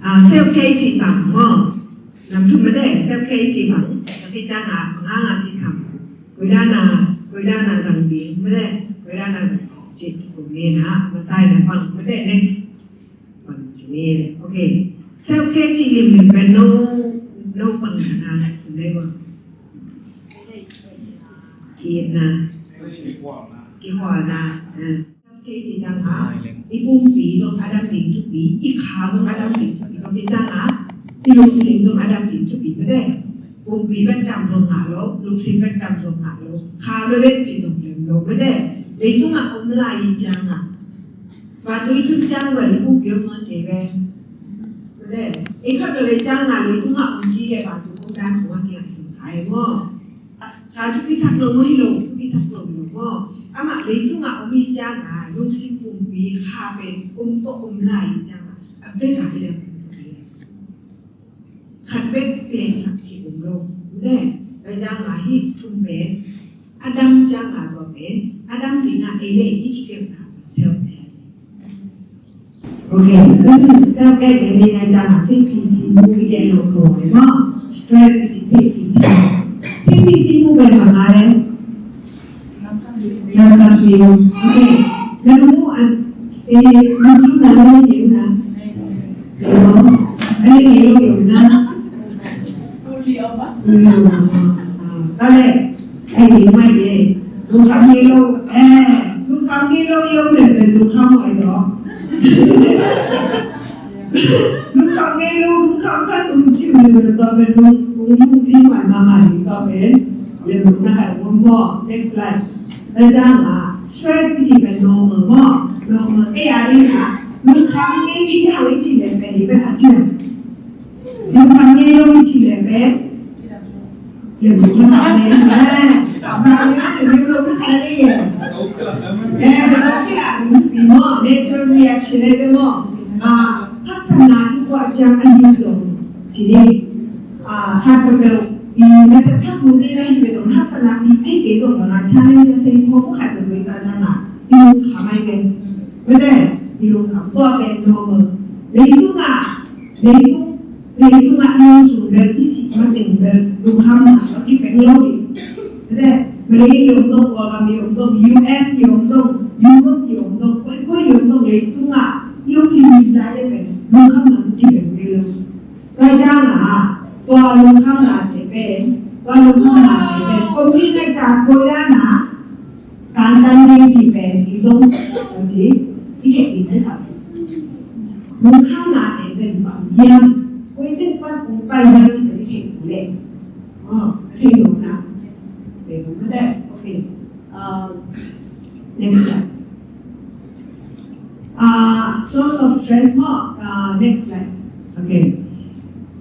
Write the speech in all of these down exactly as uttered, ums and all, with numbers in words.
Ah, self care i cih bang maw. Nam thum mate, self care i cih bang. Ka khit ciang a, bang hang a kisam. Koi dan a, koi dan a zang ding mate, koi dan a zang ding. Cih kum ni na, masa i na bang mate, next. Bang ci ni le. Okay. Self care cih limlim pen no, no bang na na sim le maw. Ki-itna. Kikhualna. Ah. Kei ci ciang a, i pumpi zong a dam ding thupi, i kha zong a dam ding thupi. Tua khit ciang a, i lungsim zong a dam ding thupi mate. Pumpi bek dam zong ngah lo, lungsim bek dam zong ngah lo, kha bek bek ci zong lem lo mate. Leitung a om lai i ciang a, vantung i tun ciang a i pumpi om ngon kei ve. Mate, i khat lo lei ciang a leitung a om kei ve, vantung om dan khong a kingaihsun kha e maw. Kha thupisak lo maw, hi lo thupisak lo hi lo maw. Amah leitung a om i ciang a, lungsim pumpi kha pen om tawh om lai i ciang a, a bek a i dam ding thupi. Khat bek lengsak hi om lo. Mate, tua ciang a hih thum pen a dam ciang a, tua pen a dam ding a ei le ei i kikepna pen self care. Okay, self care i gen ding a ciang a, C P C mu i gen lo ko e maw. Stress i ci C P C. C P C mu pen bang a le? Nam Kam Liu. Okay. Na lungkham a, eh, lungkham na lungkham na. Lungkham na. Fully over. Fully over. Ah, ka le. Ai, mai ye. Lungkham ngei lo. Eh, lungkham ngei lo, yo le, lungkham mai zo. Lungkham ngei lo, lungkham khat um ci um le, tua pen lung, lung, lungkham ci mai mama, tua pen lem lung na khat um maw. Next slide. Tua ciang a, stress i ci pen normal maw. Normal. Eh, a ding a, lungkham ngei ding hang i ci le pen, i pen a ciang. Lungkham ngei lo i ci le pen. Lungkham ngei lo i ci le pen. Eh, natural reaction le pen maw. Ah, haksatna i tuah ciang a ding zong. Ci ni. Ah, khat peuhpeuh i nasep thak mun ni na hi pen zong haksatna i, i pen zong bang a challenge a sei khawng khat peuhpeuh i tuah ciang a. I lungkham ai pen. Mate, i lungkham tua pen normal. Leitung a Leitung, leitung ah i om sung bel, i sih mateng bel, lungkham na sa ki peng lo ding. Te, Malaysia i om zong, Kuala Lumpur i om zong, U S i om zong, Europe i om zong, koi koi i om zong, leitung ah i om limlim lai le pen, lungkham na ki peng lo. Tua ciang a, tua lungkham na te pen, tua lungkham na te pen, kong ni nai ca koi la na, Kantan ding ci pen i zong, ci, i khen ding te sa. Lungkham na te pen bang hiam, koi te pan kong pai hiam ci pen i khen ding le. Oh, khen ding na. Khen ding na. Okay. Um, next slide. Uh, source of stress maw. Uh, next slide. Okay.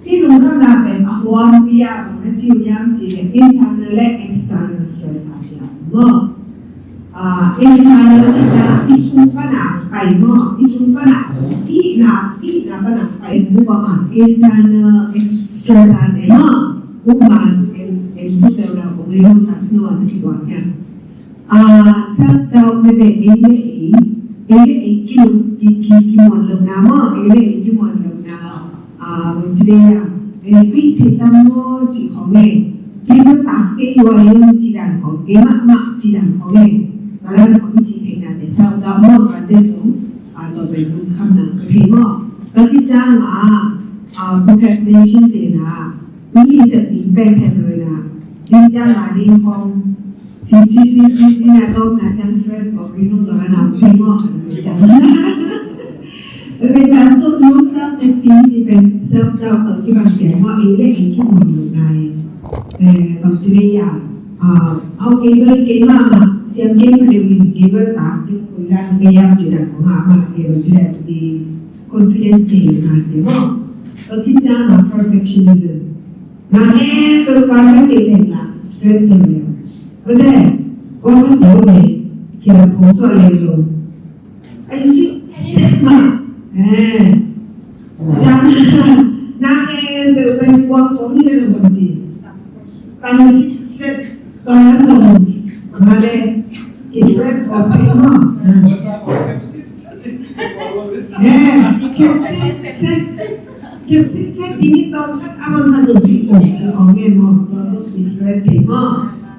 Hih lungkhamna pen a huampi ah bang na ci uh hiam cih leh internal le external stress a ci a maw. Ah, internal cih ciang i sung pan a pai maw, i sung pan a, i na, i na pan a pai. Buk a ma internal ex-, stress a te maw. Buk ma em, em suk deuh na kong ri nong tak no a tak ki wa kiang. Ah, self doubt mete ei le ei, ei le ei kilung, ki, ki, kimuan lohna maw, ei le ei kimuan lohna. Ah, bang ci dei a, eh, kei thei tam maw ci khong e, kei maw tak kei ua heng ci dan khong, kei mahmah ci dan khong e. Tua dan khong i ci theihna te self doubt maw, tua te zong, ah, tua pen lungkhamna ka thei maw. Ka kiciang a, ah, procrastination ci na, tuni sep ding pen sem lo na, zing ciang a ding khong, Sing sing ni ni ni na tawpna ciang stress ko ri nung lo na na pi mo kan ri ciang. Ri ciang so low self esteem ci pen self doubt to ki bang kiang mo ei le ei ki mo lo na e. Eh, bang ci le ya. Ah, au ei bel kei ma ma siam kei ma le win kei bel ta ki kui la kei ya ci da ko ma ma ei bang ci le di confidence kei na kei mo. Bang ki ciang ma perfectionism. Na he to perfect kei teng la stress kei le. Ute, kong sa to ne, kia kong sa le lo. Ai si set ma. Eh. Jang na he to ben kong kong ni le lo ti. Pan si set pan kong ma le. Ki stress ko pe ma. Eh, ki set set. Kep sik sek ding i tawm khat a bang khat dong ding om ci khong ngen maw? Tua zong i stress thei maw?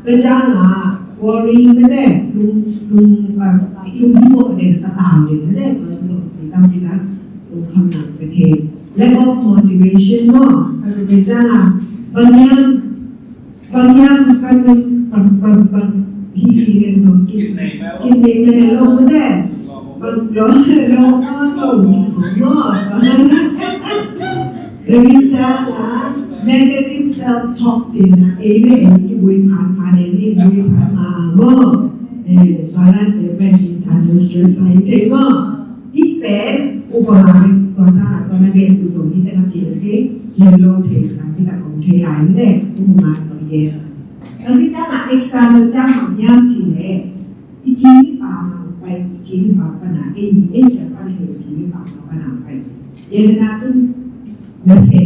Tua ciang a worry mete lung lung ah lung hi maw ka den ka tau den mete tua zong i tam ding a tua kham nang ka thei. Lack of motivation maw? Ka tua ciang a bang hiam Bang hiam kan bang bang bang hi hi leng zong kin kin nei mel lo mete. Bang lo lo lo lo ci khong maw. Ka hi ciang a negative self talk ci na ei le ei ki bui phan phan ei ni bui phan ma maw. Eh, balan te pen hi tan stress ai te maw. Hih pen upama tua sang a tua na gen tu zong hih teng a pian thei, gen lo thei, tampi tak om thei lai mete, upama tua gen. Tua hih ciang a example ciang bang hiam cih leh, i kim i pam a pai, i kim i pam pan a ei, ei kiang pan a hei i kim i pam a pan a pai. Gen na tun na se.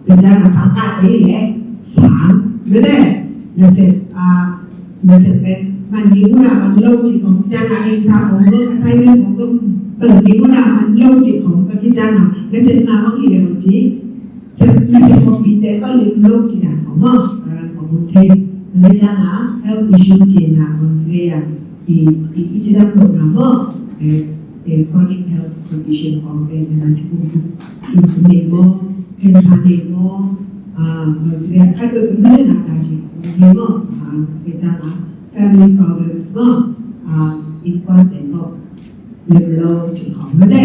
Tua ciang a sang khat ei le sang mete nasep a nasep pen man ding un a man lo cih khong ciang a en sa khong zong assignment khong zong man ding un a man lo cih khong ka ki ciang a nasep na bang hi le bang ci nasep khong pite ka lim lo cih dan khong maw ka ran khong mun thei na le ciang a health issue cih na bang ci le a i i i ci dam lo na maw e e chronic health condition khong te na si kum kum kum kum nei maw Ken sa nei maw, ah, bang ci le khat bek bek mete na da ci kong thei maw, ah, ken sa na family problems maw, ah, innkuan te tawh lem lo ci khong mete,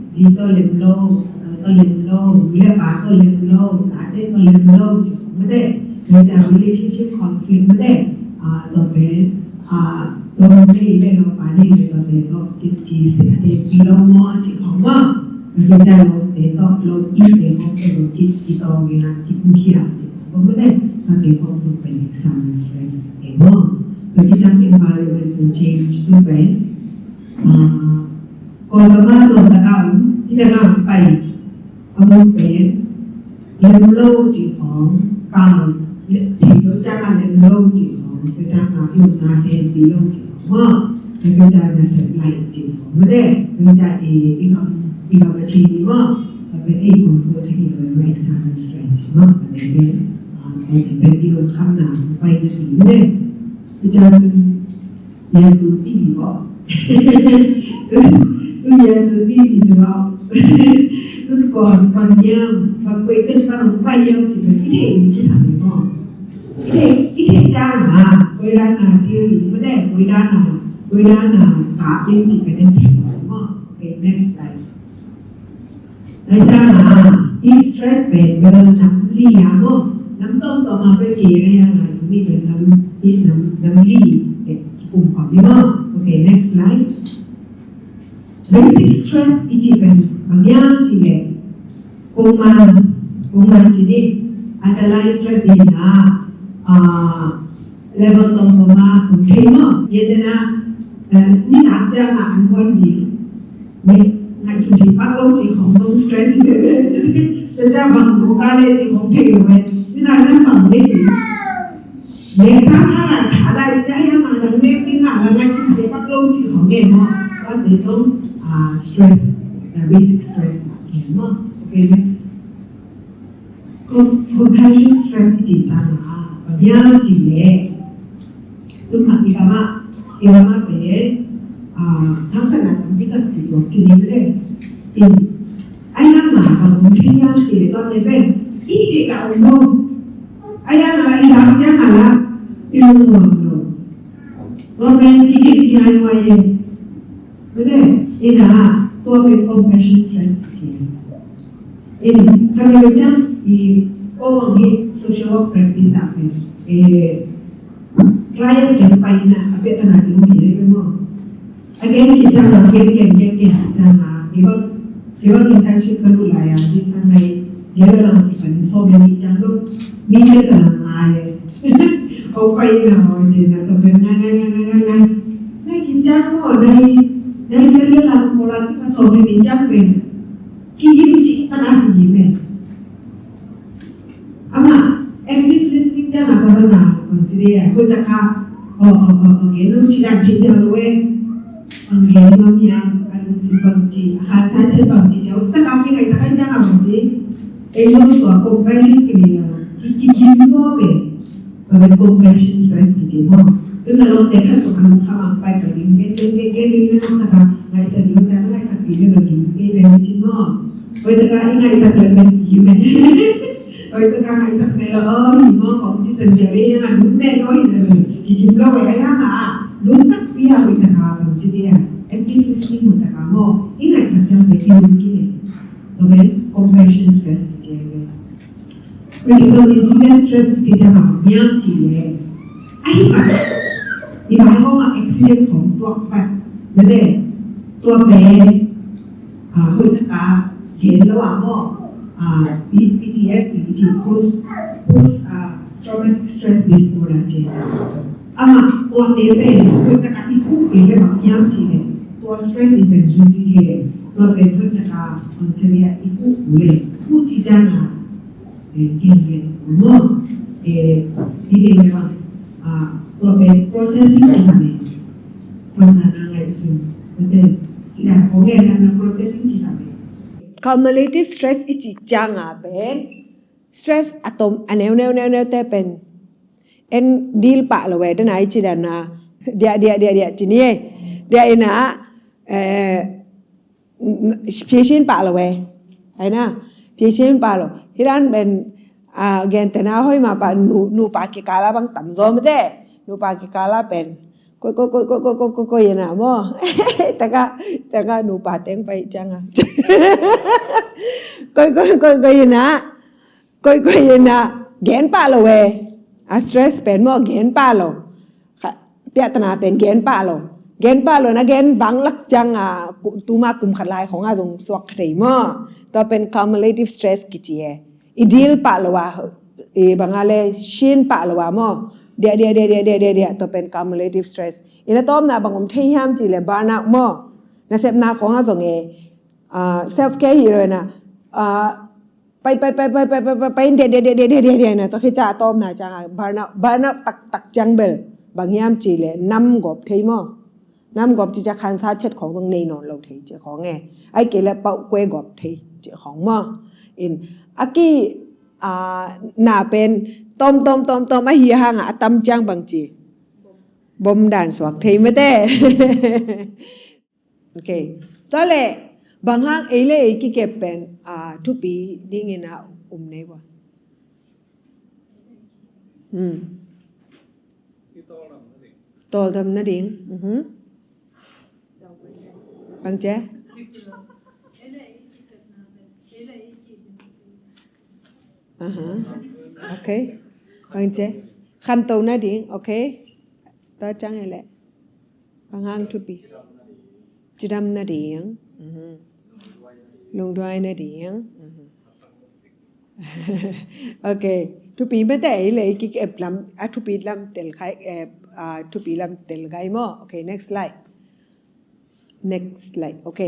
zi tawh lem lo, sa tawh lem lo, nu le pa tawh lem lo, tate tawh lem lo ci khong mete, ken sa relationship conflict mete, ah, tawh pen, ah, tawh mete le lo pa nei le tawh te tawh ki ki se se pi lo maw ci khong maw. Ka hih ciang lo te tawh lo i te khong te zong ki ki tawng ina ki pukhia ci khong mete ka te khong zong pen exam stress e maw. Ka hih ciang environmental change tu pen ah kong ka ma lo ta ka um hih ta ka um pai a mun pen lem lo ci khong pang thei lo ciang a lem lo ci khong ka ciang a i um na se pi lo ci khong maw. Tua ka ca nasep lai cih khong mete, tua ka ca i, i ngam, i ngam a ci ni maw. Tua pen ei control thei lo maw exam stress cih maw. Tua pen, ah, tua pen i lungkhamna pai na ni mete. Tua ca tun, yan tu ti ni maw. Tun yan tu ti ni maw. Tun kon, kon yam, kon kuai tun kon pai yam cih pen i thei ni kisam ni maw. I thei, i thei ciang a, koi dan a dil ding mete, koi dan a, koi dan a kap ding cih pen en thei maw. Okay, next slide. Lai ciang a, i stress pen bel nam li a maw. Nam tom tom a bel kei lai a ngai mi pen nam, i nam, nam li, eh, kum khop ni maw. Okay, next slide. Basic stress i cih pen bang hiam cih leh kong man, kong man cih ni underlying stress in a, ah, level tawm tawm a kong thei maw. Ye te na, eh, ni nak ciang a an kuan ding. Ngaihsun thei pak lo cih khong tawm stress hi ve. Te ciang bang bu ka le cih khong thei lo ve. Ni nak ciang bang ni ding. Mek sa sa la tha lai ca hiam a dang mek ding a la ngai sin thei pak lo cih khong ngen maw. Tua te zong, ah, stress, ah, basic stress ah ngen maw. Okay, next. Com- compassion stress i cih ciang a, bang hiam cih leh. Tun mah i gam ah, i gam ah pen, ah, haksatna tampi tak kituak cih ni mete. In, ai hang a bang om thei hiam cih leh tua te pen, i cih ka om lo. Ai hang a i gam ciang a la, i lungnuam lo. Tua pen kikip i hai nuai e. Mete, ina, tua pen compassion stress a ci. In, kami macam i, oh, bang hi social work practice a pen. Eh, client pen pai ina, a pen tana ti mungkin eh, mo. Again, kita na, again, again, again, again, kita na, iba, iba internship ka lut lai a, di sang lai, dia dalam kita ni, so many jam tu, mi dia dalam ai. Okay na, okay na, to pen ngai ngai ngai ngai ngai. Ngai ki jam mo, ngai ngai ki le lang mo la ki pa so ni ki jam pen. Ki yim ci ta na ki yim eh. Ama active listening jam apa na, ang ci dia, ko ta ka. Oh oh oh, okay, lu ci dan ki jam lu eh. Ang gen ma mi ang. Bangci, a khansa cih bangci, cau taka kingaihsak ai ciang a bangci. Ei zong tua compassion kini lo, ki, ki, ki, ki, ki, Tua pen compassion stress kici maw. Tun na lawmte khat zong a lungkham a pai pai ding, gen, gen, gen, gen ding na zong taka ngaihsak ding, na ngaihsak ding na lo ding, ding na ding ci maw. Hoih taka i ngaihsak leh pen gim e. Hoih taka ngaihsak leh lo, oh, hi maw, khong ci san cia ve, yang a lungte ko hi na lo, ki gim lo e, ai hang a, lungtak pi a hoih taka bang ci dia. Active listening hoih taka maw, i ngaihsak ciang pen i lung ki ne. Tua pen compassion stress kici e. Critical incident stress kici ciang a bang hiam cih leh, ahi zong i mai khawng a accident khawng tuak pat, mate, tua pen, ah, hoih taka gen lo a maw, ah, P-, P T S D, post, post, ah, traumatic stress disorder ci. Amah tuate pen hoih taka i huh kei leh bang hiam cih leh, tua stress i pen zuizuih thei leh, tua pen hoih taka bang ci leh i huh uh leh, huh ci ciang a, eh, gen gen uh maw. Eh, i gen leh bang, ah, tua pen processing kisam e. Tua na na ngai sun, tua pen ci dan khong e na na processing kisam e. Cumulative stress i cih ciang a pen stress a tom a neu neu neu neu te pen en deal pah lo e, dan a i ci dan a dia dia dia dia ci ni e. Dia ina, eh, n-, n-, phisin pah lo e. Ai na, phisin pah lo. Hi dan pen, ah, gente na hoih mah pah nu, nupa kikal a bang tam zaw mate. Nupa kikal a pen koi, koi, koi ina maw. Taka, taka nupa teng pai ciang a. Koi, koi, koi, koi ina. Koi, koi ina gen pah lo e. A stress pen maw gen pah lo. Kha, piahtana pen gen pah lo. Gen pah lo na gen bang lak ciang a, ku-, tuma kum khat lai khong a zong suak thei maw. Tua pen cumulative stress kici e. I deal pah lo a, i bang a le shin pah lo a maw. Dia, dia, dia, dia, dia, dia, dia, tua pen cumulative stress. Ina tawmna bang om thei hiam cih leh burnout maw. Nasepna khong a zong e, ah, self care hi lo na, ah, pai, pai, pai, pai, dia, dia, dia, na, tua khit ciang a tawmna ciang a, burnout, burnout tak, tak ciang bel. Bang hiam cih leh, nam gawp thei maw. Nam gawp ci ciang khansa chet khong zong nei nawn lo thei ci khong e. Ai kei leh pau kue gawp thei ci khong maw. In, a ki, ah, na pen, tom, tom, tom, tom, ahi hang a, a tam ciang bang ci. Bom dan suak thei mate. Ok. Tua leh, bang hang ei le ei kikep pen, ah, thupi dingin a um nei ua. Hmm. Tawldam nading. Mhm. Bang ci? Aha. Ok. Bang ci? Khanto nading. Ok. Tua ciang e leh. Bang hang thupi. Cidam nading. Mhm. Lungduai nading. Mhm. Ok. Thupi mate ei le ei kikep lam, a thupi lam tel khai, eh, a thupi lam tel gai maw. Ok, next slide. Next slide. Ok.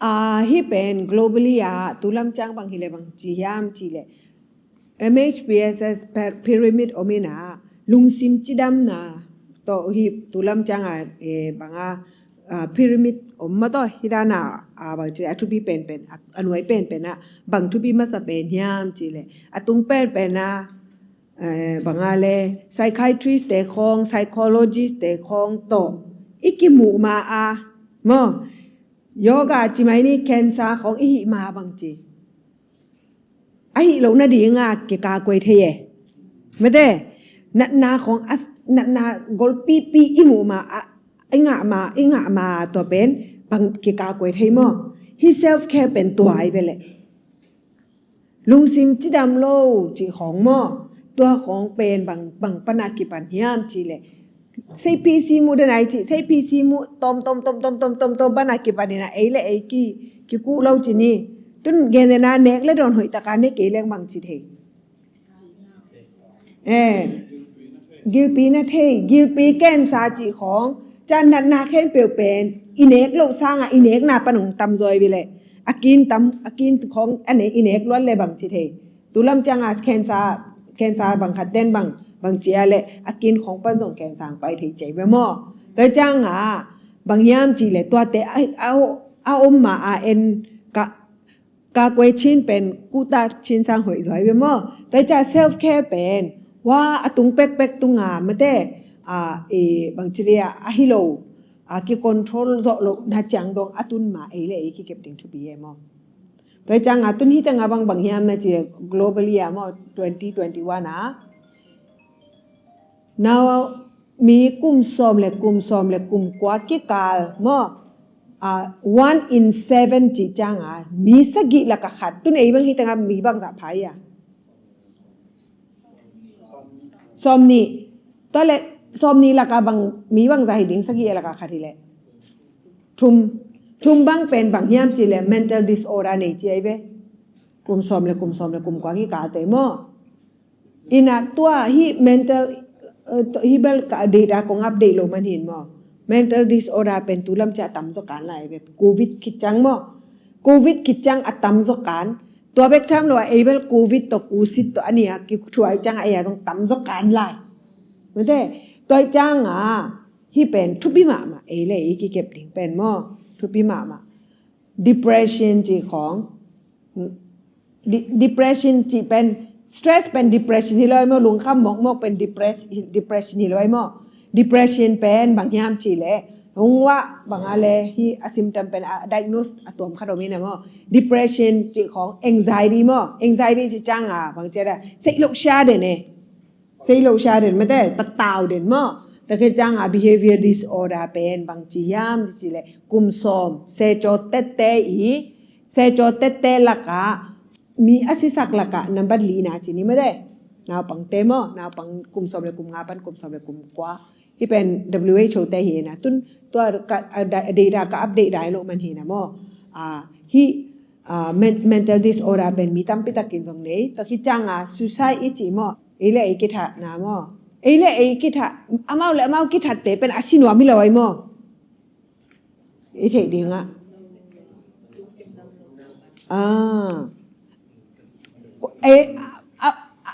Ah, hih pen globally a, tu lam ciang bang hi leh bang ci hiam cih leh. M H P S S pyramid om ina, lungsim cidamna tawh hih tu lam ciang a, eh, bang a, ah, pyramid om mah tawh hih dan a, ah, bang ci a thupi penpen, a, a nuai penpen a, bang thupi masa pen hiam cih leh. A tung penpen a, eh, bang a le, psychiatrist te khong, psychologist te khong tawh i kimuh ma a, maw, yoga ci mai ni, cancer khong i hih ma bang ci. Ahi lo nading a kikakoi thei e. Mate, natna khong as, natna golpipi i muh ma a, i ngah ma, i ngah ma tua pen bang kikakoi thei maw. Hih self care pen tua i ve leh. Lungsim cidam lo cih khong maw. Tua khong pen bang, bang pana kipan hiam cih leh. Seipisi muh dan ai cih, seipisi muh tom, tom, tom, tom, tom, tom, tom, bana kipan ina ei le ei ki, kikuh lo ci ni. Tun gen ina nek le dawn hoih taka nek kei leng bang ci thei. Eh, gilpi na thei, gilpi kensa cih khong, can natna khen peuh pen, i nek loh sanga, i nekna pan hong tam zaw i ve leh. A kin tam, a kin khong, a nek, i nek luat le bang ci thei. Tu lam ciang a cancer, cancer bang khat den bang, bang ci a leh a kin khong pan zong cancer ang pai thei cei ve maw. Tua ciang a bang hiam cih leh tuate a, a, a om ma a en ka, ka kuai chin pen kuta chin sang hoih zaw hi ve maw. Tua hi ciang self care pen wa a tung pekpek tunga mate a, e, bang ci le a, a hi lo a ki control zawh lo na ciang dong a tun ma ei le ei kikep ding thupi e maw. Tua hi ciang a tun hi teng a bang bang hiam na ci globally a maw twenty twenty-one a. Now mi kum sawm le kum sawm le kum kua kikal maw, a, one in seven ci ciang a mi sagih laka khat tun ei bang hi teng a mi bang zah pha hi a. Sawm nih. Tua le sawm nih laka bang mi bang zah hi ding sagih laka khat hi le. Thum. Thum bang pen bang hiam ci le mental disorder nei ci ai ve. Kum sawm le kum sawm le kum kua kikalte maw. Ina tua hi mental, eh, hi bel ka data kong update lo man hin maw. Mental disorder pen tu lam cia tam zaw kan lai ve. Covid khit ciang maw. Covid khit ciang a tam zaw kan. Tua bek tham lo a ei bel covid tawh kusit tawh a nia kithuai ciang a ei a zong tam zaw kan lai. Mate, tua ciang a hi pen thupi mahmah ei le ei kikep ding pen maw. Thupi mahmah. Depression ci khong. Di- depression ci pen, stress pen depression hi lo ai maw, lungkham mawkmawk pen depress- depression hi lo ai maw. Depression pen bang hiam ci le, hong wah bang a le hi a symptom pen a diagnose a tuam khat om hi na maw. Depression ci khong anxiety maw, anxiety ci ciang a bang ci a da, sei lo sia den e. Sei lo sia den mate, tak tau den maw. Tak hi ciang a behavior disorder pen bang ci hiam ci le, kum sawm se caw tette i, se caw tette laka mi a sisak laka nambat li na ci ni mate. Naupangte maw, naupang kum sawm le kum nga pan kum sawm le kum kua. Hi pen W H O te hi na tun tua ka, a, da- data ka update dai lo man hi na maw. A, hi, a, men- mental disorder pen mi tampi takin zong nei. Tua hi ciang a suicide i ci maw. Ei le ei kithat na maw. Ei le ei kithat. Amau le amau kithat te pen a si nuam hi lo ai maw. I theih ding ah. Ah. Eh, a, a, a,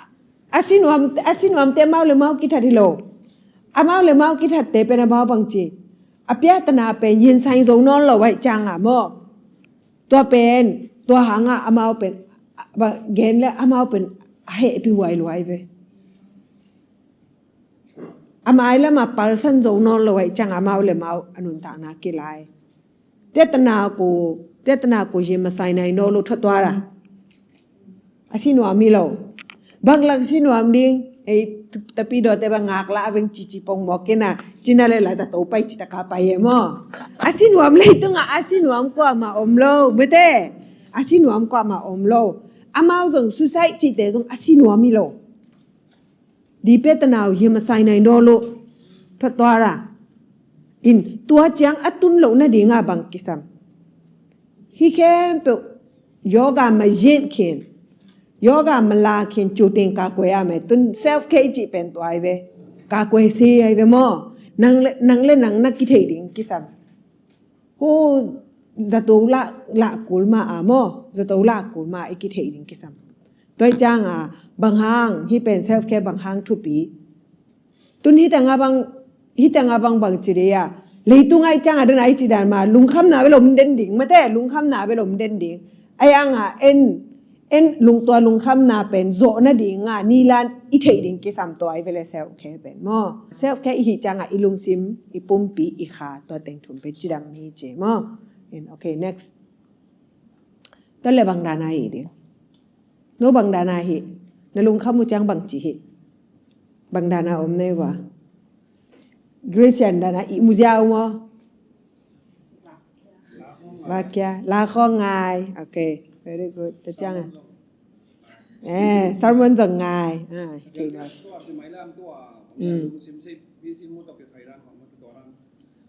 a si nuam, a si nuam te amau le amau kithat hi lo. Amau le amau kithat te pen amau bang ci. A piatana pen yin saing zo nawn lo ai ciang a maw. Tua pen, tua hang a amau pen, a, ba, gen le amau pen a hehpih huai luai ve. A mailam a palsan zo nawn lo ai ciang amau le amau a nuntakna kilai. Tetana ko, tetana ko yin masai nai nawn lo thatuara. A si nuam hi lo. Bang lak si nuam ding, ei, tu- tapi do te bang ngak la a veng cici pong mawk kena, cina le la zato pai citaka pai e maw. A si nuam leitung a, a si nuam kua ma om lo, mete. A si nuam kua ma om lo. Amau zong suicide cite zong a si nuam hi lo. Di pe tanau hi masai nai nawn lo. Thatuara. In, tua ciang a tun lo nading a bang kisam. Hi khempeuh yoga ma yin khin. Yoga ma la khin cu ting ka kuai a mai tun self care i cih pen tua ai ve. Ka kuai si ai ve maw. Nang le, nang le nang na kithei ding kisam. Hu zato la, la kul ma a maw. Zato la kul ma i kithei ding kisam. Tua i ciang a bang hang, hi pen self care bang hang thupi. Tun hi tanga bang, hi tanga bang bang ci dei a. Leitung ai ciang a den ai ci dan ma, lungkham na belom den ding, mate lungkham na belom den ding. Ai ang a en, en lungtua lungkham na pen, zo na ding a, ni lan i thei ding kisam tua ai vele self care pen mo. Self care i hi ciang a i lungsim, i pumpi, i kha, tua teng thum pen ci dam hi ci mo. In, okay, next. Tua le bang dan a hi ding. No bang dan a hi. Na lungkham uh ciang bang ci hi. Bang dan a om nei wa. Gracian dan a i mu ziau mo. Wa kia. La khong ngai. Okay. Very good. Tua ciang a. Eh, sermon zong ngai. Ah, okay. Mm.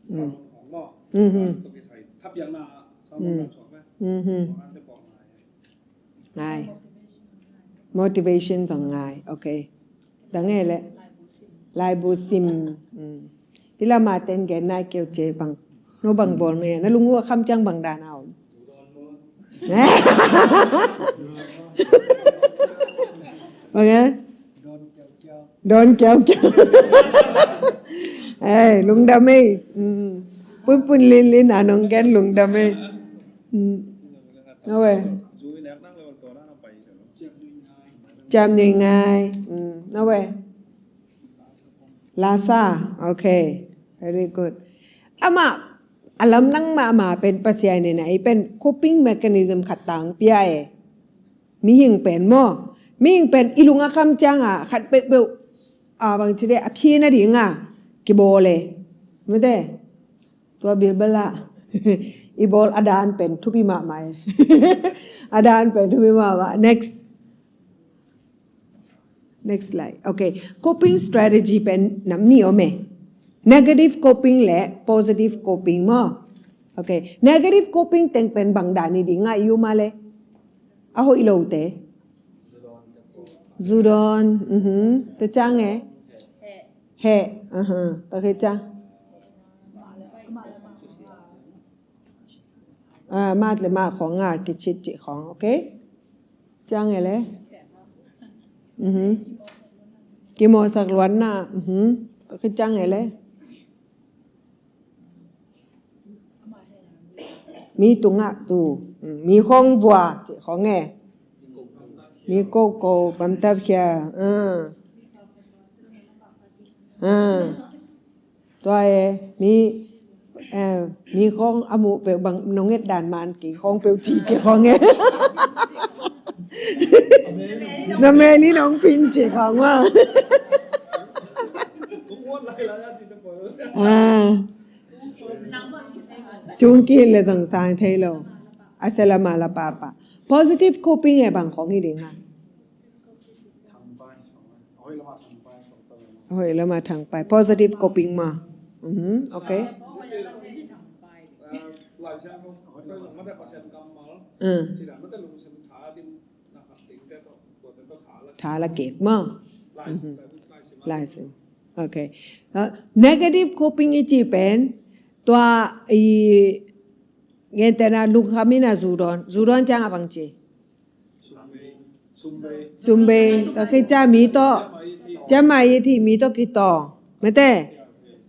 Mm. Mm-hmm. Mm-hmm. Ngai. Motivation zong ngai. Okay. Dang e le. Laibu sim. Mm. Ti lama ten gen nai keu ce bang. No bang bol ne. Na lungu a kham ciang bang dan a om. Okay. Don kiau kiau. Eh, lungdam ei. Mm. Pun pun lin lin a nong gen lungdam ei. Nawe. Ciam nui ngai. Nawe. Lasa. Okay. Very good. Amah a lamdang mahmah pen Pasian in a, ei pen coping mechanism khat tang pia e. Mihing pen maw, mihing pen i lung a kham ciang a khat peuhpeuh a bangci deh a phi nading a kibawl e. Mate. Tua bilbala i bawl a dan pen thupi mahmah e. A dan pen thupi mahmah. Next. Next slide. Okay. Coping strategy pen nam ni om e. Negative coping le positive coping maw. Okay. Negative coping teng pen bang dan i ding a i um a le a hoih lote. Zudawn. Te ciang e. Heh. Tua khit ciang. Mat le mah khong a kicit cih khong. Okay. Ciang e le. Kimawhsak luatna. Tua khit ciang e le. Mi tungah tu. Mi khong vua cih khong e. Mi koko bamtap khia. Tua e mi, mi khong a muh peuh bang nong et dan man kei khong peuh ci cih khong e. Na mel in hong phin cih khong maw. Tung khin le zong sang thei lo. A sia lama la papa. Positive coping e bang khong hi ding a. A hoih lama thangpai. Positive coping ma. Okay. Tha la kek ma. Laisim. Okay. Negative coping i ci pen tua i gentehna lungkham in a zudawn. Zudawn ciang a bang ci. Sumbei, tua khit ciang mi tawh ciamah i thih mi tawh kitawng. Mate.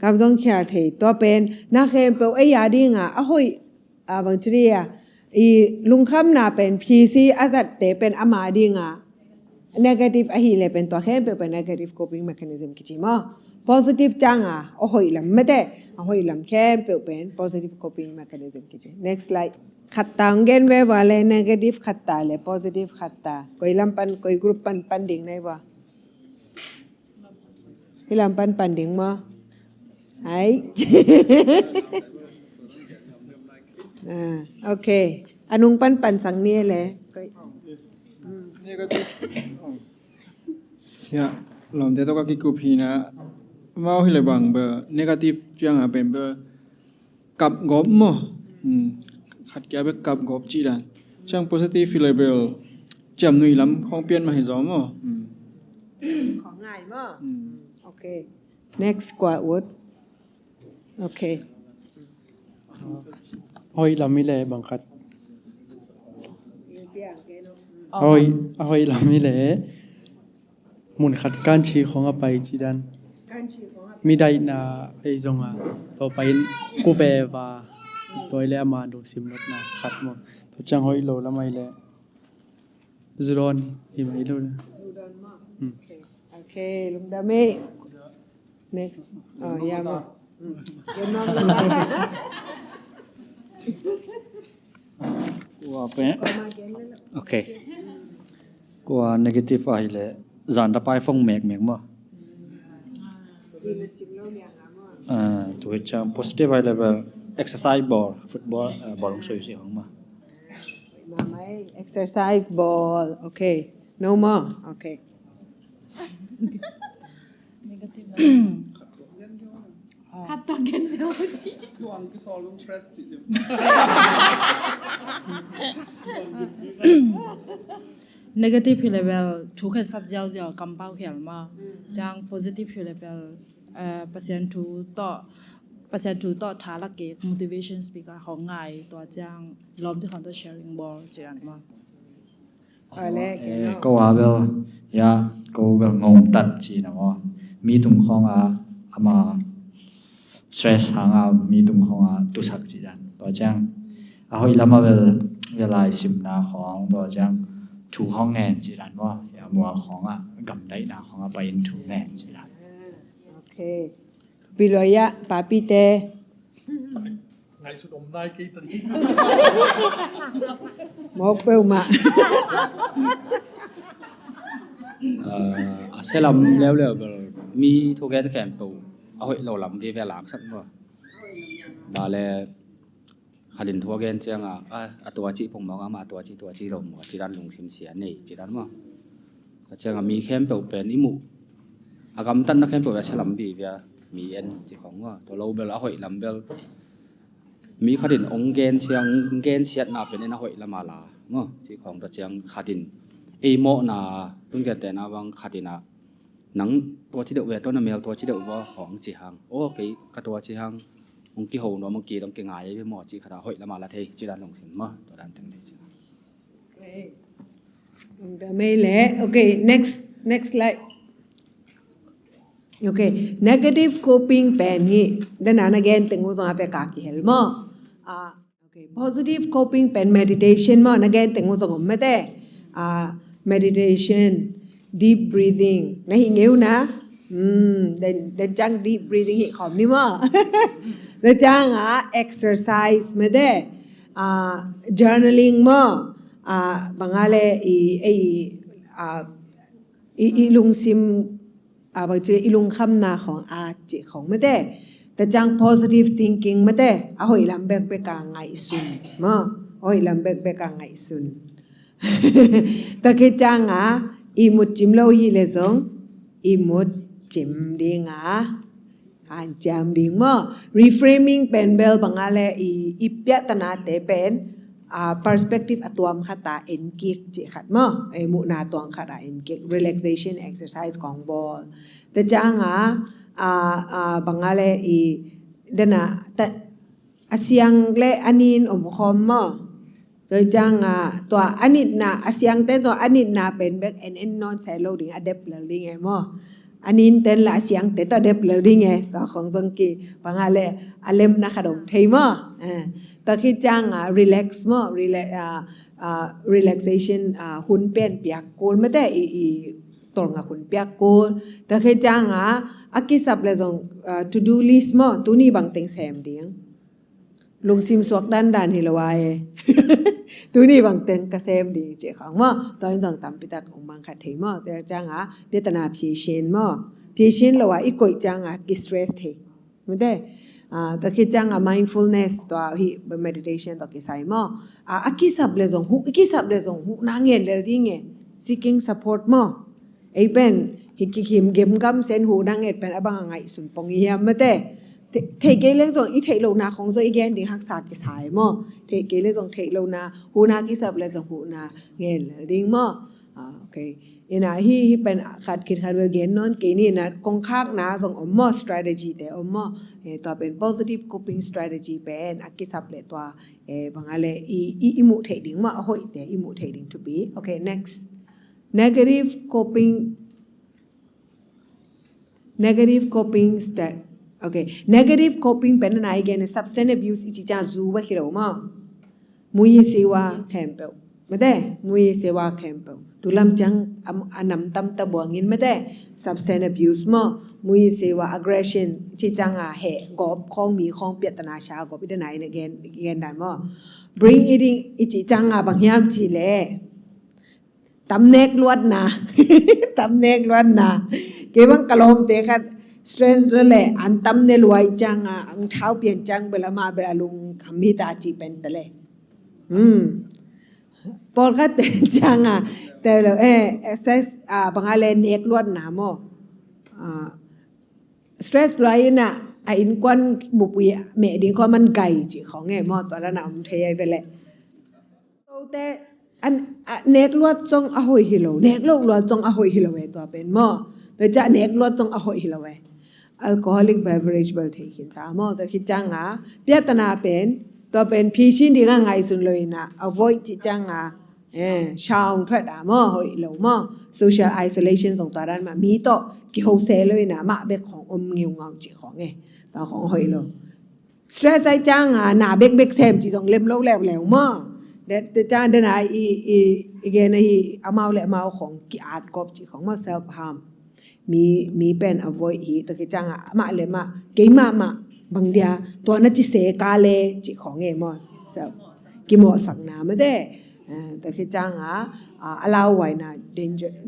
Kam zong khial thei tua pen na khempeuh ei a ding a a hoih a bang ci dih a i lungkhamna pen phisi a zatte pen ama ding a negative ahih leh pen tua khempeuh pen negative coping mechanism kici maw. Positive ciang a a hoih lam mate a hoih lam khempeuh pen positive coping mechanism kici. Next slide. Khatta hong gen ve vua le negative khatta le positive khatta. Koi lam pan, koi group pan pan ding na hi vua. Hih lam pan pan ding maw. Ai. Okay. A nung pan pan sang ni le. Koi. Negative. Ya, lawmte tawh ka kikup hi na. Amau hi le bang bel negative ciang a pen bel kap gawp maw. Khat kia bek kap gawp cih dan. Ciang positive hi le bel ciam nui lam khong pian mah hi zaw maw. Khong ngai maw. Okay. Next kua ut. Okay. Hoih lam hi le bang khat. Hoih, a hoih lam hi le. Mun khat kanchi khong a pai cih dan. Mi daihna ei zong a tua pai in kuveva. Tua i le ama lungsim lotna khat maw. Tua ciang hoih lo lam a i le. Zudawn hi mai lo le. Okay, lungdam e. Next. Oh, ya maw. Kua pen. Okay. Kua negative ahi le zan tapai fong mek mek maw. Tu hi ciang positive ahi le bel exercise bawl, football, bawl hong soi si hong maw. Exercise bawl. Okay. No more. Okay. Khat tawh gen zo ci. Negative hi le bel thu khensat ziauziau kampau khial maw. Ciang positive hi le bel Pasian thu tawh, Pasian thu tawh tha la kik, motivation speaker hong ngai, tua ciang lawmte khong tawh sharing bawl ci dan maw. Ko a bel ya ko bel ngom tat ci na maw. Mi tung khong a ama stress hang a mi tung khong a tusak ci dan. Tua ciang A hoih lam a bel, bel lai simna khawng, tua ciang thu khawng ngen ci dan maw, ya, mual khawng a, gamdaihna khawng a pai in thu ngen ci dan. Ok. Pi Luai ah, Papi te. Ngaihsut om nai kei ta ni. Mawk peuhmah. Ah, a sia lam leuleu bel mi thugen khempeuh a hoih lo lam vive laksak maw. Bale khat in thu a gen ciangin, a, a tua cih pong mawk a, amah a tua cih, tua cih lo maw, ci dan lungsim sia nei ci dan maw. Tua ciangin mi khempeuh pen i muh, a gamtatna khempeuh a sia lam vive a mi en ci khawng maw. Tua lo bel a hoih lam bel mi khat in hong gen siang, hong gen siatna pen en a hoih lam a la maw, ci khawng. Tua ciang khat in ei mawhna, tun gentehna bang khat in a, nang tua ci deuh ve, tua na mel tua ci deuh ve khawng ci hang, o, kei ka tua ci hang, hong kiho nuam, hong kidong kingai ve maw, ci khat a hoih lam a la thei ci dan lungsim maw, tua dan teng thei ci. Ok. Dah mai le. Ok, next, next slide. Ok, negative coping pen hi. Dah na na gen teng uh zong a vek a kihel maw. Ah, ok, positive coping pen meditation maw, na gen teng uh zong om mate. Ah, meditation, deep breathing. Na hih ngei uh na. Hmm, den, den ciang deep breathing hih khawm ni maw. Den ciang a exercise mate. Ah, journaling maw. Ah, bang a le i, i, ah, i, i lungsim, ah, bang ci le i lungkhamna khawng a cih khawng mate. Tua ciang positive thinking mate. A hoih lam bekbek a ngaihsun maw. A hoih lam bekbek a ngaihsun. Tua khit ciang a i mut cim lo hi le zong i mut cim ding a hanciam ding maw. Reframing pen bel bang a le i, i piahtanate pen, ah, perspective a tuam khat a en kik cih khat maw. Eh, muhna tuam khat a en kik. Relaxation exercise kong bawl. Tua ciang a, ah, ah, bang a le i, den a, ta, a siang le a nin om khawm maw. Tua ciang a, tua a nitna, a siangte tua a nitna pen bek en en nawn se lo ding, a dep lel ding e maw. A ninte la a siangte tua dep lel ding e, tua khawng zong ki, bang a le, a lemna khat om thei maw. Eh, tua khit ciang a, relax maw, rela-, ah, ah, relaxation, ah, hun pen piak kul mate, i, i tolngak hun piak kul. Tua khit ciang a, a kisap le zong, ah, to do list maw, tuni bang teng sem ding. Lungsim suak dandan hi lo a e. Tuni bang teng ka sem ding cih khawng maw. Tua in zong tampi tak ong mang khat thei maw. Tua ciang a, piatana phisin maw. Phisin lo a i koih ciang a ki stress thei. Mate. Ah, tua khit ciang a mindfulness tua hi meditation tua kisai maw. Ah, a kisap le zong huh, i kisap le zong huh na ngen lel ding e. Seeking support maw. Ei pen, hi kikim gemgam sen huh na nget pen a bang a ngaihsun pong i hiam mate. Thei, thei kei leng zong i theih lohna khong zong i gen ding haksa kisai maw. Thei kei leng zong theih lohna, huhna kisap leng zong huhna ngen lel ding maw. Ah, ok. Ina hi, hi pen khat khit khat bel gen nawn kei ni na kongkhakna zong om maw, strategy te om maw. Eh, tua pen positive coping strategy pen a kisap le tua, eh, bang a le i, i, i muh theih ding maw, a hoih te i muh theih ding thupi. Ok, next. Negative coping, negative coping stra-, okay. Negative coping pen na i gen substance abuse i ci ciang zu bek hi lo maw. Mui siwa khempeuh. Mate, mui siwa khempeuh. Tu lam ciang a nam tam ta buang in mate. Substance abuse maw. Mui siwa aggression ci ciang a heh gawp khong mi khong piatana sha gawp i dan a i na gen, gen dan maw. Brain eating i ci ciang a bang hiam ci le. Tam nek luatna. Tam nek luatna. Kei bang ka lawmte khat stress lo le an tam ne luai ciang a ang thau pian ciang bel amah bel a lungkham hi ta ci pen ta le. Hmm. Pawlkhat te ciang a te lo, eh, stress, ah, bang a le nek luatna maw. Ah, stress luai in a, a innkuan bupui meh ding khawng man gai ci khawng e maw, tua dan a om thei ai ve le. Tote, an, a, nek luat zong a hoih hi lo, nek lo luat zong a hoih hi lo e tua pen maw. Tua ciang nek luat zong a hoih hi lo e. Alcoholic beverage bel thei khin sa maw, tua khit ciang a, piatana pen, tua pen phisin ding a ngaihsun lo in a, avoid ci ciang a, eh, shaung thuat a maw, hoih lo maw. Social isolation zong tua dan mah, mi tawh kiho se lo in a, mah bek khong om ngeungau ci khong e. Tua khong hoih lo. Stress ai ciang a na bekbek sem ci zong lem lo leuleu maw. Te ciang dena i i i gen ahi amau le amau khong ki-at kop ci khong maw, self harm. Mi mi pen avoid hi, tua khit ciang a mah le mah kei mahmah bang dia tua na ci se ka le ci khong e maw. Self kimawhsakna mate. Tua khit ciang a a lauhuaina,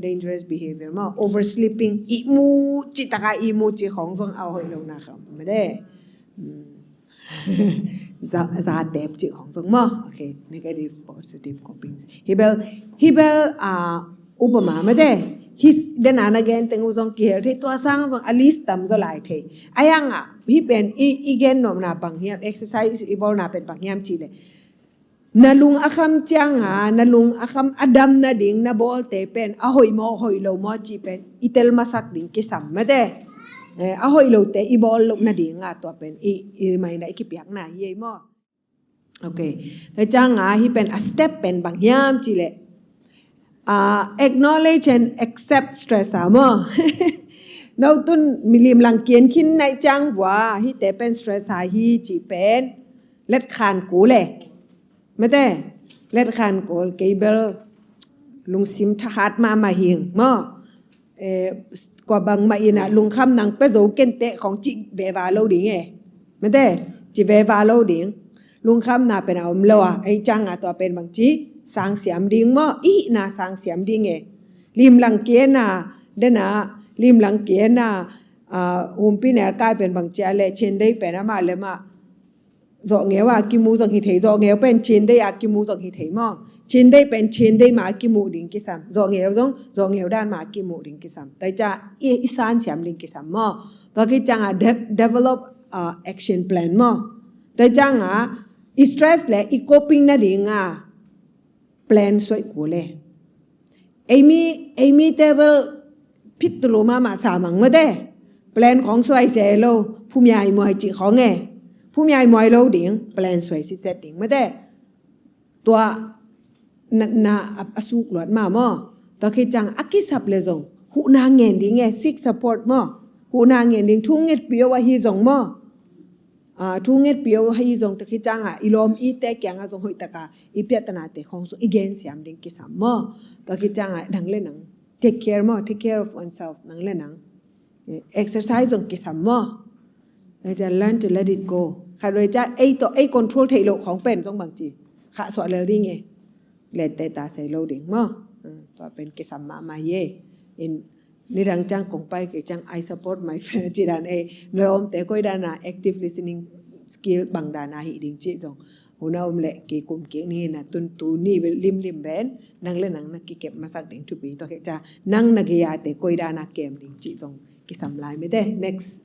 dangerous behavior maw, oversleeping, ihmu ci taka ihmu ci khong zong a hoih lo na kham mate. Zatep cih khong zong maw. Okay, negative positive coping. Hibel hibel a upama mate. His dena na gen teng uh zong kihel thei, tua sang zong a list tam zaw lai thei. A yang a hi pen i i gen nopna bang hiam, exercise i bawlna pen bang hiam cih le, na lung a kham ciang a, na lung a kham a dam nading na bawlte pen a hoih maw hoih lo maw cih pen i tel masak ding kisam mate. A hoih lote i bawl loh nading a tua pen i i maina i kipiakna hi ei maw. Okay. Tua ciang a hi pen a step pen bang hiam cih le, acknowledge and accept stress a maw. No tun milim lang kian khin naih ciang vua hite pen stress a hi cih pen let khan ku le mate. Let khan kol kei bel lungsim thahat mahmah hing maw. Kua bangmah in a lungkham nang pia zo kenteh khong cih veva lo ding e mate. Cih veva lo ding. Lungkhamna pen a om lo a, ei ciang a tua pen bang ci sang siam ding maw, i hihna sang siam ding e. Lim lang kian a dena lim lang kian a humpi ne a kai pen bang ci a le chin dei pen amah le mah zawh ngeu a kimu zong hi thei, zawh ngeu pen chin dei a kimu zong hi thei maw. Chin dei pen chin dei ma a kimu ding kisam, zawh ngeu zong zawh ngeu dan ma a kimu ding kisam. Tua ciang i san siam ding kisam maw. Tua khit ciang a develop action plan maw. Tua ciang a i stress le i coping nading a plan suaih kul e. Ei mi ei mite bel phit tulu mahmah sa mang mate. Plan khong suai se lo, phumiai muai cih khong e. Phumiai muai lo ding, plan suai siset ding mate. Tua natna a suk luat mah maw. Tua khit ciang a kisap le zong huhna ngen ding e, seek support maw. Huhna ngen ding, thu ngetpih o ahi zong maw. Thu ngetpih o ahi zong tua khit ciang a i lawm ite kiang a zong hoih taka i piatanate khong zong i gen siam ding kisam maw. Tua khit ciang a nang le nang take care maw, take care of oneself, nang le nang. Exercise zong kisam maw. Learn to let it go. Khat vei ciang ei tawh ei control theih loh khong pen zong bang ci khah suah lel ding e. Lette ta sei lo ding maw. Tua pen kisam mahmah hi e. Nidang ciang kong pai kei ciang I support my friend ci dan e. Na lawmte koi dan a active listening skill bang dan a hih ding cih zong hun a om le kei kum kik ni na tun tu ni limlim ben nang le nang na kikep masak ding thupi. Tua khit ciang nang na gei a te koi dan a kem ding cih zong kisam lai mate. Next.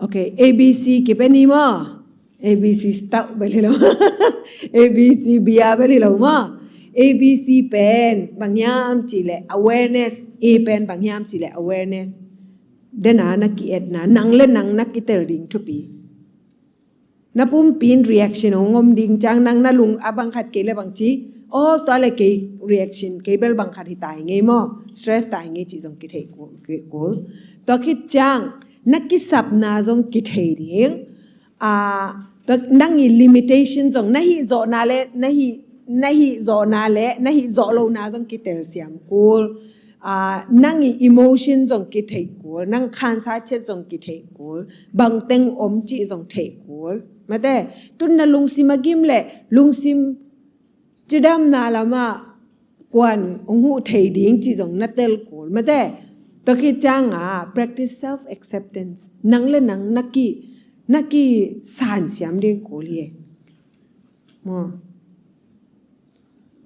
Okay, A B C kipia ni maw. A B C stout bel hi lo. A B C beer bel hi lo maw. A B C pen bang hiam cih le awareness. A pen bang hiam cih le awareness. Dena na ki-etna, nang le nang na kitel ding thupi. Na pumpi in reaction hong om ding ciang nang na lung a bang khat kei le bang ci. Aw tua le kei reaction kei bel bang khat hi tai ngei maw. Stress tai ngei cih zong kithei kul. Tua khit ciang na kisapna zong kithei ding. Nang i limitation zong na hih zawhna le na hih na hih zawhna le na hih zawh lohna zong kitel siam kul. Nang i emotion zong kitheih kul, nang khansa chet zong kitheih kul, bangteng om cih zong theih kul. Mate, tun na lungsim a gim le lungsim cidamna lamah kuan hong huh thei ding cih zong na tel kul. Mate, tua khit ciang a practice self acceptance. Nang le nang na ki na kisan siam ding kul hi. Maw.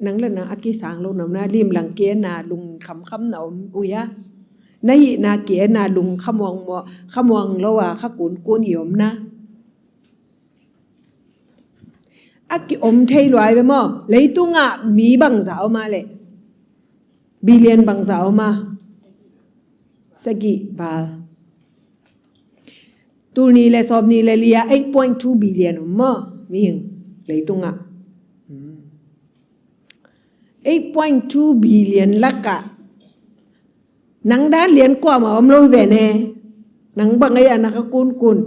Nang le nang a kisang lo nam na lim lang ki-etna lung khamkham na om uh a. Na hihna ki-etna lung khamuang maw khamuang lo a kha kunkun i om na. A ki-om thei luai ve maw. Leitungah mi bangza om a le. Billion bangza om a. Sagih bal. Tul ni le sawm ni le lia eight point two billion om maw mihing leitungah. Eight point two billion lakah nang dan lian kuamah om lo hi ve ne. Nang bang ei a na kha kunkun.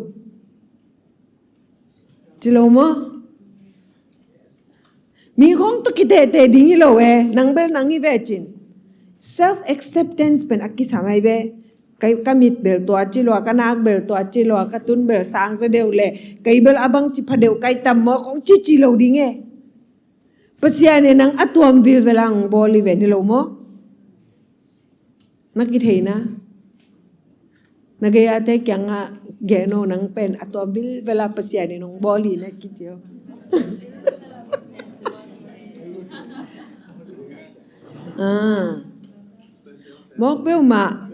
Ci lo maw? Mi khong tawh kitehteh ding hi lo e, nang bel nang hi ve cin. Self acceptance pen a kisam ai ve. Ka mit bel tua ci lo a, ka nak bel tua ci lo a, ka tun bel sang zaw deuh le, kei bel a bang ci pha deuh ka hi tam maw, khong ci ci lo ding e. Pasian in nang a tuam vilvel a hong bawl hi ve, ni lo maw? Na kithei na. Na gei-ate kiangah gen o, nang pen a tuam vilvel a Pasian in hong bawl hi na kici o. Ah. Mawk peuhmah.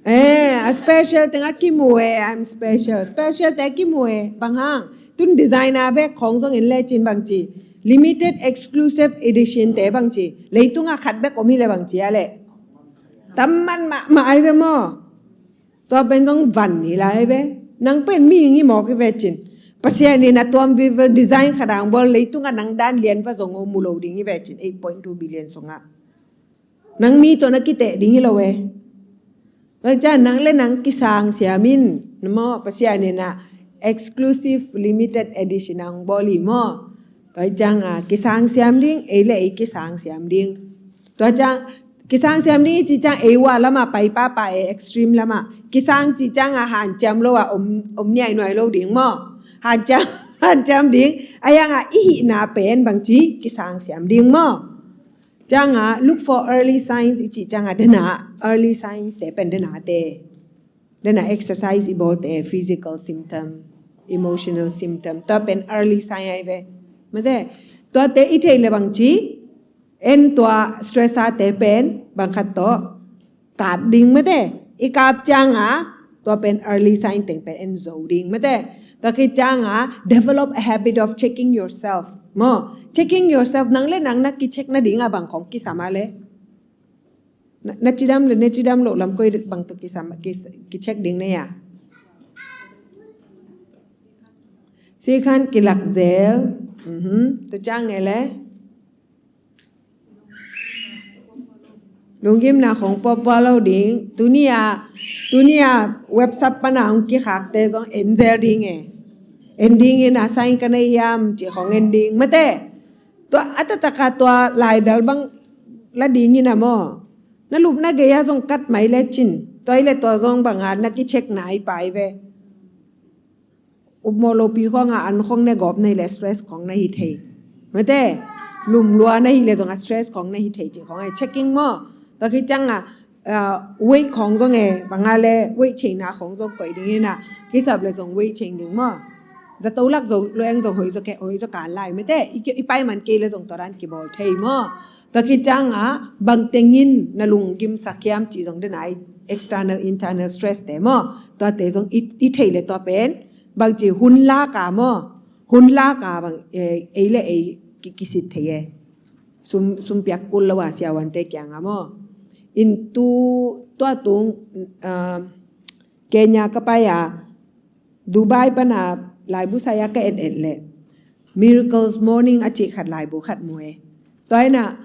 Eh, a special teng a kimu e, I'm special. Special teng a kimu e, bang hang. Tun designer bek khong zong en le cin bang ci. Limited exclusive edition te bang ci. Leitung a khat bek om hi le bang ci a le. Tam man mahmah ai ve maw. Tua pen zong van hi lai ve. Nang pen mihing hi mawk hi ve cin. Pasian in a tuam vilvel design khat a hong bawl, leitung a nang dan lian va zong o mu lo ding hi ve cin. Eight point two billion sungah. Nang mi tawh na kiteh ding hi lo e. Tua ciang nang le nang kisang siam in, na maw, Pasian in a exclusive limited edition a hong bawl hi maw. Tua ciang a kisang siam ding, ei le ei kisang siam ding. Tua ciang kisang siam ding i ci ciang ei wah lamah pai papa e, extreme lamah. Kisang ci ciang a hanciam lo a om, om niainuai lo ding maw. Hanciam, hanciam ding, a yang a i hihna pen bang ci kisang siam ding maw. Ciang a, look for early signs i cih ciang a, dena early signs te pen dena te. Dena exercise i bawl te, physical symptom, emotional symptom. Tua pen early sign ai ve. Mate, tua te i thei le bang ci, en tua stressor te pen bang khat tawh kap ding mate. I kap ciang a, tua pen early sign teng pen en zo ding mate. Tua khit ciang a, develop a habit of checking yourself. Maw, checking yourself, nang le nang na kicheck nading a bang khong kisam a le. Na, na cidam le, na cidam loh lam koi bang tawh kisam, ki, kicheck ding na ya. Sikhan kilak zel. Mhm. Tua ciang e le. Lunggimna khong puapua lo ding. Tuni a, tuni a website pana hong kikhakte zong en zel ding e. En ding in a sign ka nei hiam cih khong en ding. Mate, tua a taktak a tua laidal bang la ding in a maw. Na lupna gei a zong kat mai le cin. Tua i le tua zong bang a na kicheck na i pai ve. Upmawh lopi khong a an khong ne gawp na hi le stress khong na hi thei. Mate, lumlua na hi le zong a stress khong na hi thei cih khong a checking maw. Tua khit ciang a, ah, weight khong zong e, bang a le weight cheina khong zong koih ding in a, kisap le zong weight cheng ding maw. Zato lak zo, lo eng zong hoi zo ke, hoi zo kan lai. Mate, i, i pai man kei le zong tua dan kibawl thei maw. Tua khit ciang a, bang teng in na lunggimsak hiam cih zong dena i external, internal stress te maw. Tua te zong i, i thei le tua pen, bang ci hun lak a maw. Hun lak a bang, eh, ei le ei ki, kisit thei e. Sum, sum piak kul lo a siavuante kiang a maw. In tu, tua tung, ah, Kenya ka pai a, Dubai pana laibu sai a ka et et le. Miracles Morning a cih khat laibu khat mu e. Tua in a,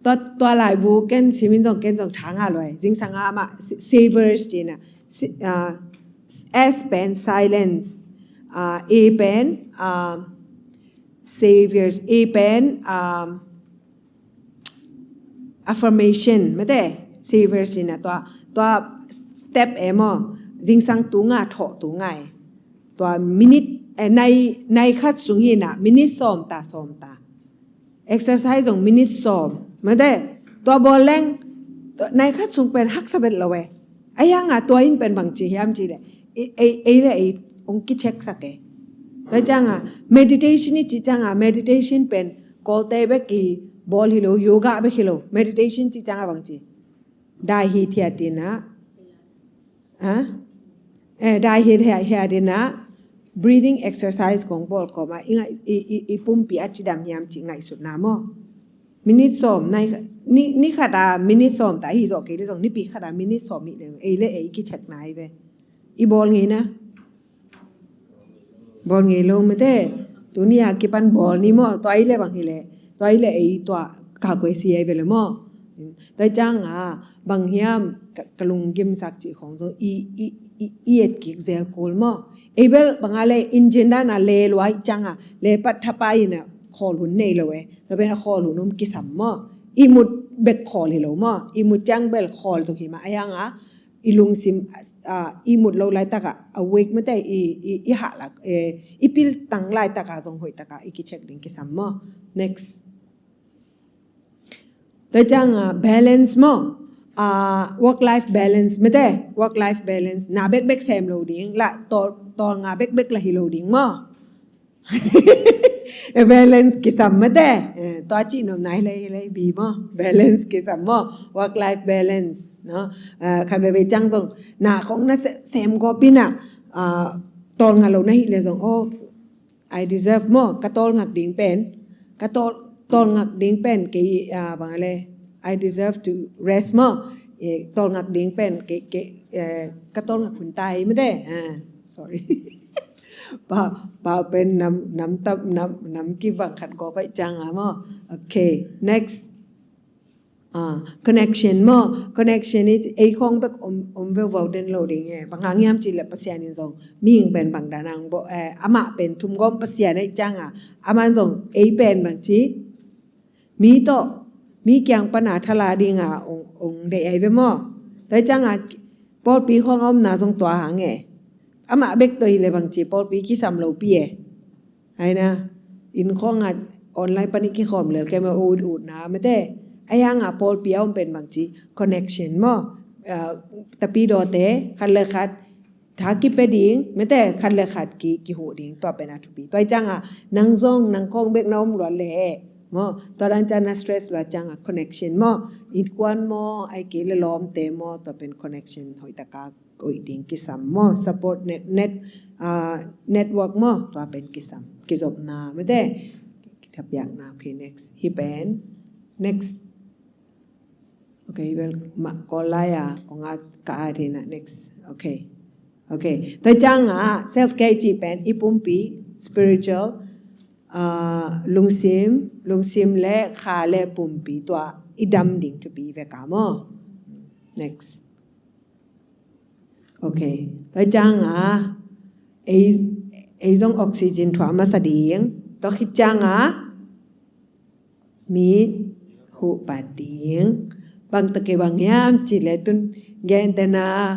tua, tua laibu ken simin zong ken zong tha nga lo e. Zingsang a amah sa-, Savers ci in a. Si-, ah, S pen silence. Ah, A pen, ah, Savers. A pen, ah, affirmation, mate, Savers in a tua, tua step e maw, zingsang tu nga, thawh tu nga e. Tua minute, eh, nai, nai khat sung hi na, minute sawm ta, sawm ta. Exercise zong minute sawm, mate, tua bawl leng, tua nai khat sung pen haksa bet lo e. A yang a tua in pen bang ci hiam ci le, ei, ei, ei le ei, ong kicheck sak e. Tua ciang a, meditation i ci ciang a, meditation pen, Kawlte bek kibawl hi lo, yoga bek hi lo, meditation ci ciang a bang ci. Dai hi thiat in a. Ha? Eh, dai hi thiat, thiat in a. Breathing exercise kong bawl kawm a. I, i, i, i pumpi a cidam hiam ci ngaihsutna maw. Minute sawm, nai, ni, ni khat a minute sawm ta hi zawh kei le zong, nipi khat a minute sawm hi le, ei le ei kicheck na hi ve. I bawl ngei na. Bawl ngei lo mate. Tuni a kipan bawl ni maw, tua i le bang hi le. Tua i le ei tua ka kuai si ei ve le maw. Tua ciang a, bang hiam ka, ka lunggimsak cih khong zong i, i, i, i et kik zel kul maw. Ei bel bang a le engine dan a le lua i ciang a le pat thapai in a khawl hun nei lo e. Tua pen a khawl hun om kisam maw. I mut bek khawl hi lo maw. I mut ciang bel khawl zong hi mah a, a yang a i lungsim, ah, i mut lo laitak a, awake mate, i, i, i hah lak, eh, i piltang laitak a zong hoihtak a i kicheck ding kisam maw. Next. Tua ciang a balance maw. Ah, work life balance mate, work life balance. Na bekbek sem lo ding la, tawl, tawl nga bekbek la hi lo ding maw. Eh, balance kisam mate. Eh, tua ci nom nai lei lei bi maw. Balance kisam maw. Work life balance, no? Ah, khat veve ciang zong na khong na se-, sem gawp in a, ah, tawl nga lo na hi le zong, oh, I deserve maw. Ka tawl ngak ding pen, ka tawl, tawl ngak ding pen kei, ah, bang a le, I deserve to rest maw. Eh, tawl ngak ding pen kei, kei, eh, ka tawl ngak hun tai mate. Ah, sorry. Pa, pa pen nam, nam tap, nam, nam ki bang khat ko pai ciang a maw. Okay, next. Ah, connection maw. Connection i ei khong bek om, om veu vau den lo ding e. Bang hang hiam ci le Pasian in zong mihing pen bang dan ang bo, eh, amah pen thumgawm Pasian ei ciang a, amah zong ei pen bang ci mi tawh, mi kiang pan a thala ding a ong, ong deih ai ve maw. Tua i ciang a pawlpi khong a omna zong tua hang e. Amah bek tawh hi le bang ci pawlpi kisam lo pi e. Ai na, inn khong a online pan i kikhawm lel kem a ut ut na mate. A yang a pawlpi a om pen bang ci connection maw. Ah, tapi dawte khat le khat tha kipia ding mate, khat le khat ki, kihuh ding, tua pen a thupi. Tua i ciang a nang zong nang khong bek na om luat le maw. Tua dan ciang na stress luat ciang a connection maw. Innkuan maw, ai kei le lawmte maw, tua pen connection hoihtak a koih ding kisam maw. Support net, net, ah, network maw, tua pen kisam. Kizopna mate. Kithapiakna, okay, next. Hi pen. Next. Okay, well, ma, ko lai a, ko nga ka a dina, next. Okay. Okay. Tua ciang a, self-care ci pen, i pumpi, spiritual, ah, lungsim, lungsim le, kha le, pumpi, tua, i dam ding thupi ve ka maw. Next. Okay. Tua ciang a, ei, ei zong oxygen thuah masa ding. Tua khit ciang a, mit huh pat ding. Bang tawh kei bang hiam ci le tun gente na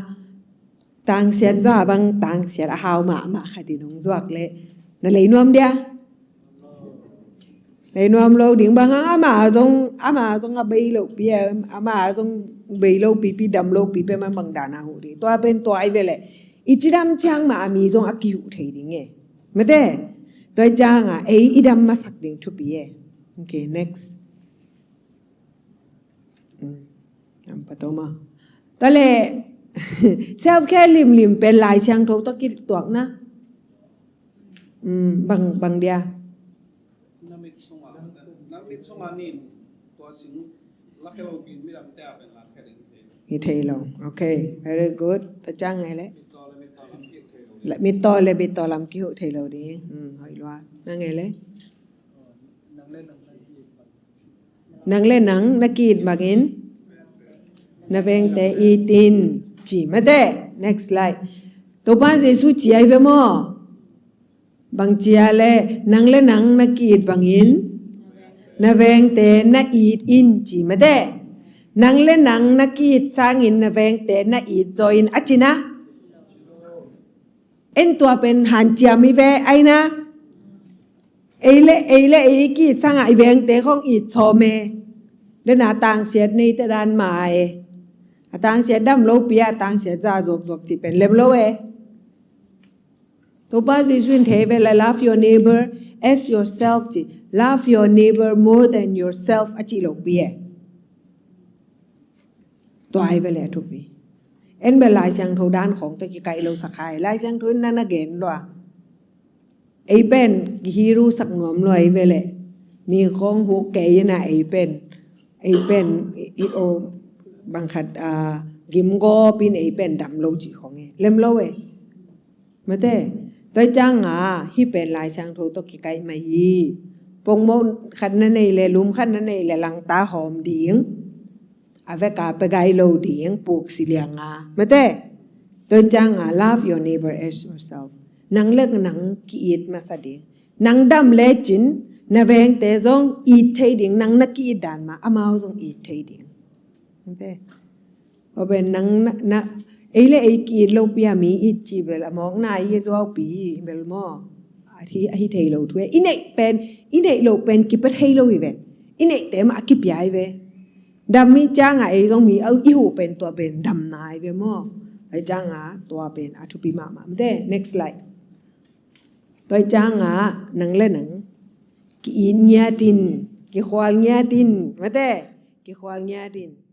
tangsiat za bang tangsiat a hau mahmah khat in hong zuak le na lei nuam dia. Lei nuam lo ding bang hang ama zong, ama zong a bei lo pi e, ama zong bei lo pi pi dam lo pi pi man bang dan a huh ding. Tua pen tua ai ve le. I cidam ciang ma a mi zong a kihuh thei ding e. Mate, tua i ciang a, ei i dam masak ding thupi e. Okay, next. Mm. Am pato ma. Tua le, self-care limlim pen Lai Siangtho tawh kituakna. Mm, bang, bang dia. Na mit sunga, na mit sunga nin, tua sing, lakhia lo kin midam te a pen lakhia ding thei. Hi thei lo. Okay, very good. Tua ciang ngai le. Mit taw le mit taw lam ki thei lo. Le, mit taw le mit taw lam kihuh thei lo ding. Hmm, hoih lua. Na ngai le. Nang le nang na ki-it bang. Nang le nang na ki-it bangin na vengte it in ci mate. Next slide. Topa Jesu ci ai ve maw. Bang ci a le nang le nang na ki-it bangin na vengte na it in ci mate. Nang le nang na ki-it sangin na vengte na it zaw in a cina. En tua pen hanciam hi ve aina. Ei le, ei le, ei ki-it sangah i vengte khong it sawm e. Dena tangsiat nei te dan ma e. A tangsiat dam lo pi a tangsiat za zuakzuak ci pen lem lo e. Topa Jesu in thei ve la, love your neighbor as yourself ci. Love your neighbor more than yourself a ci lo pi e. Tua ai ve le a thupi. En bel Lai Siangtho dan khong tawh kikaih lo sak hai. Lai Siangtho in na na gen lua. Ei pen kihiru sak nuam lua ai ve le. Mi khong huh kei ina ei pen. Ei pen i, i o bang khat, ah, gim gawp in ei pen dam lo ci khong e. Lem lo e. Mate, tua ciang a, hih pen Lai Siangtho tawh kikaih mah hi. Pongmawh khat na neih leh, lum khat na neih leh, langta hawm ding. A vek a pia gai lo ding, puk si liang a. Mate, Tua cianga love your neighbor as yourself. Nang le nang ki-it masa ding. Nang dam lecin na vengte zong it thei ding, nang na ki-it dan mah amau zong it thei ding. Ute. Aw pen nang na, na ei le ei ki-it lopi a mi it ci bel a mawkna i zuaupi bel maw. A hi, a hi thei lo thu e. I neih pen, i neih lo pen kipia thei lo hi ve. I neihte mah a kipia hi ve. Dam mi cianga ei zong mi a i huh pen tua pen damna hi ve maw. Tua cianga tua pen a thupi mahmah mate. Next slide. Tua cianga nang le nang ki-it ngiatin, kikhual ngiatin mate. Kikhual ngiatin.